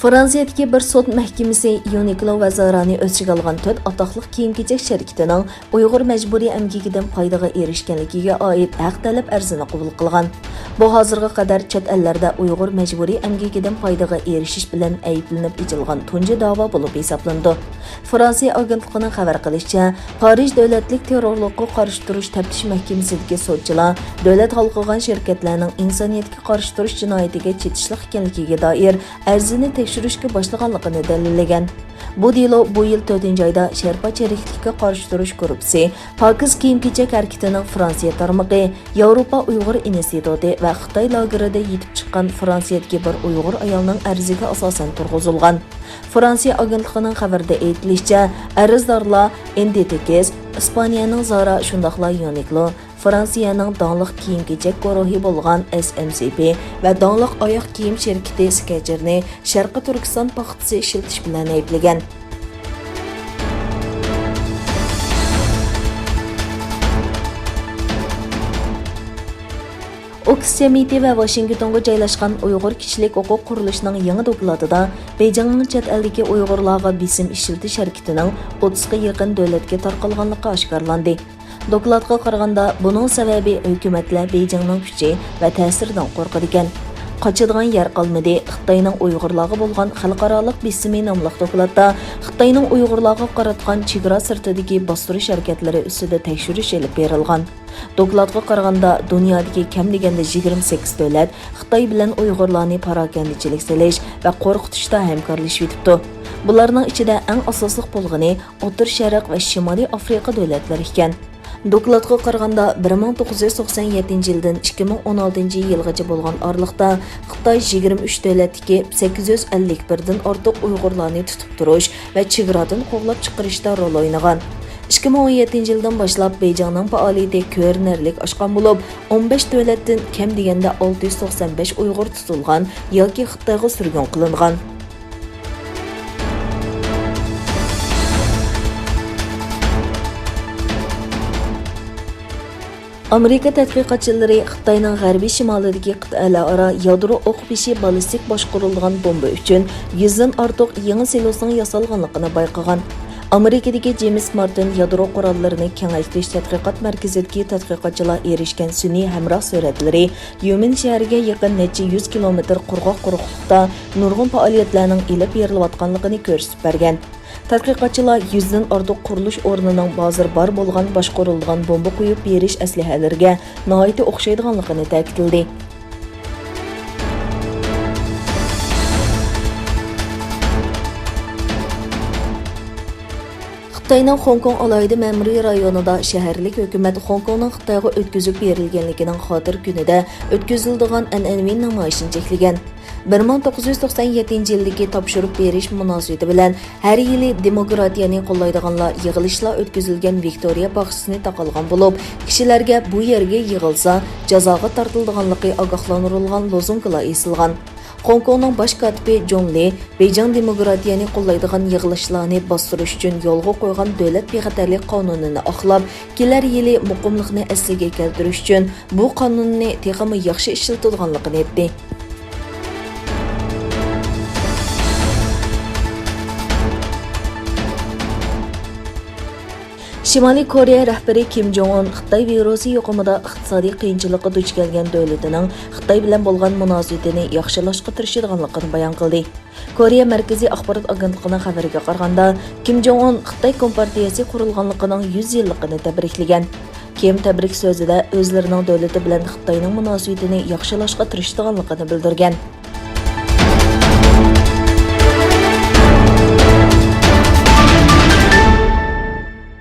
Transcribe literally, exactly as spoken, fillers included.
فرانسىيەدىكى بىر سوت مەھكىمىسى يۇنىكلو ۋە زارانى ئۆز ئىچىگە ئالغان تۆت ئاتاقلىق كىيىم-كېچەك شىركىتىنىڭ ئۇيغۇر مەجبۇرىي ئەمگىكىدىن پايدىغا ئېرىشكەنلىكىگە ئائىت ھەق تەلەپ ئەرزىنى قوبۇل قىلغان. بۇ ھازىرغا قەدەر چەت ئەللەردە ئۇيغۇر مەجبۇرىي ئەمگىكىدىن پايدىغا ئېرىشىش بىلەن ئەيىبلىنىپ ئېچىلغان تۇنجى داۋا بولۇپ ھېسابلىنىدۇ. فرانسىيە ئاگېنتلىقىنىڭ خەۋەر قىلىشىچە، پارىژ دۆلەتلىك تېررورلۇققا قارشى تۇرۇش تەپتىش مەھكىمىسىدىكى سوتچىلار دۆلەت ھالقىغان شىركەتلەرنىڭ ئىنسانىيەتكە قارشى تۇرۇش جىنايىتىگە چېتىشلىق ئىكەنلىكىگە دائىر ئەرزىنى تەكشۈرۈشكە باشلىغانلىقىنى دەلىللىگەن. بۇ دېلو بۇ يىل تۆتىنچى ئايدا شەرپا چىرىكلىككە قارشى تۇرۇش گۇرۇپپىسى، پاكىز كىيىم-كېچەك ھەرىكىتىنىڭ فرانسىيە تارمىقى، ياۋروپا ئۇيغۇر ئىنستىتۇتى ۋە خىتاي لاگېرىدا يېتىپ چىققان فرانسىيەدىكى بىر ئۇيغۇر ئايالنىڭ ئەرزىگە ئاساسەن تۇرغۇزۇلغان. فرانسىيە ئاگېنتلىقىنىڭ خەۋىرىدە ئېيتىلىشىچە، ئەرزدارلار ئىندىتېكس، ئىسپانىيەنىڭ زارا، شۇنداقلا يۇنىكلو، فرانسىيەنىڭ داڭلىق كىيىم-كېچەك گۇرۇھى بولغان ئېس ئېم سى پى ۋە داڭلىق ئاياغ كىيىم شىركىتى سكەچېرنى شەرقىي تۈركىستان پاختىسى ئىشلىتىش بىلەن ئەيىبلىگەن. ئوكس جەمئىيىتى ۋە ۋاشىنگتونغا جايلاشقان ئۇيغۇر كىشىلىك ھوقۇق قۇرۇلۇشىنىڭ يېڭى دوكلاتىدا بېيجىڭنىڭ چەت ئەلدىكى ئۇيغۇرلارغا بېسىم ئىشلىتىش ھەرىكىتىنىڭ ئوتتۇزغا يېقىن دۆلەتكە تارقالغانلىقى ئاشكارىلاندى. دوكلاتقا قارىغاندا، بۇنىڭ سەۋەبى ھۆكۈمەتلەر بېيجىڭنىڭ كۈچى ۋە تەسىرىدىن قورقىدىكەن. قاچىدىغان يەر قالمىدى، خىتاينىڭ ئۇيغۇرلارغا بولغان خەلقئارالىق بېسىمى ناملىق دوكلاتتا خىتاينىڭ ئۇيغۇرلارغا قاراتقان چېگرا سىرتىدىكى باستۇرۇش ھەرىكەتلىرى ئۈستىدە تەكشۈرۈش ئېلىپ بېرىلغان. دوكلاتقا قارىغاندا، دۇنيادىكى كەم دېگەندە يىگىرمە سەككىز دۆلەت خىتاي بىلەن ئۇيغۇرلارنى پاراكەندىچىلىك سېلىش ۋە قورقۇتۇشتا ھەمكارلىشىۋېتىپتۇ. بۇلارنىڭ ئىچىدە ئەڭ ئاساسلىق بولغىنى ئوتتۇرا شەرق ۋە شىمالىي ئافرىقا دۆلەتلىرى ئىكەن. دوكلاتقا قارىغاندا، بىر مىڭ توققۇز يۈز توقسان يەتتىنچى يىلدىن ئىككى مىڭ ئون ئالتىنچى يىلغىچە بولغان ئارىلىقتا خىتاي يىگىرمە ئۈچ دۆلەتتىكى سەككىز يۈز ئەللىك بىردىن ئارتۇق ئۇيغۇرلارنى تۇتۇپ تۇرۇش ۋە چېگرادىن قوغلاپ چىقىرىشتا رول ئوينىغان. ئىككى مىڭ ئون يەتتىنچى يىلدىن باشلاپ بېيجىڭنىڭ پائالىيىتى كۆرۈنەرلىك ئاشقان بولۇپ، ئون بەش دۆلەتتىن كەم دېگەندە ئالتە يۈز توقسان بەش ئۇيغۇر تۇتۇلغان ياكى خىتايغا سۈرگۈن قىلىنغان. ئامېرىكا تەتقىقاتچىلىرى خىتاينىڭ غەربىي شىمالىدىكى قىتئەلەرئارا يادرو ئوق بېشى بالىستىك باشقۇرۇلىدىغان بومبا ئۈچۈن يۈزدىن ئارتۇق يېڭى سىلوسنىڭ ياسالغانلىقىنى بايقىغان. ئامېرىكىدىكى جېيمىس مارتىن يادرو قوراللىرىنى كېڭەيتىش تەتقىقات مەركىزىدىكى تەتقىقاتچىلار ئېرىشكەن سۈنئىي ھەمراھ سۈرەتلىرى يۈمىن شەھىرىگە يېقىن نەچچە يۈز كىلومېتىر قۇرغاق قۇرۇقلۇقتا نۇرغۇن پائالىيەتلەرنىڭ ئېلىپ بېرىلىۋاتقانلىقىنى كۆرسىتىپ بەرگەن. تەتقىقاتچىلار يۈزدىن ئارتۇق قۇرۇلۇش ئورنىنىڭ ھازىر بار بولغان باشقۇرۇلىدىغان بومبا قويۇپ بېرىش ئەسلىھەلىرىگە ناھايىتى ئوخشايدىغانلىقىنى تەكىتلىدى. خىتاينىڭ خوڭكوڭ ئالاھىدە مەمۇرىي رايونىدا شەھەرلىك ھۆكۈمەت خوڭكوڭنىڭ خىتايغا ئۆتكۈزۈپ بېرىلگەنلىكىنىڭ خاتىرە كۈنىدە ئۆتكۈزۈلىدىغان ئەنئەنىۋى نامايىشنى چەكلىگەن. بىر مىڭ توققۇز يۈز توقسان يەتتىنچى يىلدىكى تاپشۇرۇپ بېرىش مۇناسىۋىتى بىلەن ھەر يىلى دېموكراتىيەنى قوللايدىغانلار يىغىلىشلار ئۆتكۈزۈلگەن ۋىكتورىيە باغچىسىنى تاقالغان بولۇپ، كىشىلەرگە بۇ يەرگە يىغىلسا جازاغا تارتىلىدىغانلىقى ئاگاھلاندۇرۇلغان لوزۇنكىلار ئېسىلغان. خوڭكوڭنىڭ باش كاتىپى جون لى بېيجىڭ دېموكراتىيەنى قوللايدىغان يىغىلىشلارنى باستۇرۇش ئۈچۈن يولغا قويغان دۆلەت بىخەتەرلىك قانۇنىنى ئاقلاپ، كېلەر يىلى مۇقىملىقنى ئەسلىگە كەلتۈرۈش ئۈچۈن بۇ قانۇننى تېخىمۇ ياخشى ئىشلىتىدىغانلىقىنى ئېيتتى. شىمالىي كورېيە رەھبىرى كىم جوڭ ئۇن خىتاي ۋىرۇسى يۇقۇمىدا ئىقتىسادىي قىيىنچىلىققا دۇچ كەلگەن دۆلىتىنىڭ خىتاي بىلەن بولغان مۇناسىۋىتىنى ياخشىلاشقا تىرىشىدىغانلىقىنى بايان قىلدى. كورېيە مەركىزىي ئاخبارات ئاگېنتلىقىنىڭ خەۋىرىگە قارىغاندا، كىم جوڭ ئۇن خىتاي كومپارتىيەسى قۇرۇلغانلىقىنىڭ يۈز يىللىقىنى تەبرىكلىگەن. كىم تەبرىك سۆزىدە ئۆزلىرىنىڭ دۆلىتى بىلەن خىتاينىڭ مۇناسىۋىتىنى ياخشىلاشقا تىرىشىدىغانلىقىنى بىلدۈرگەن.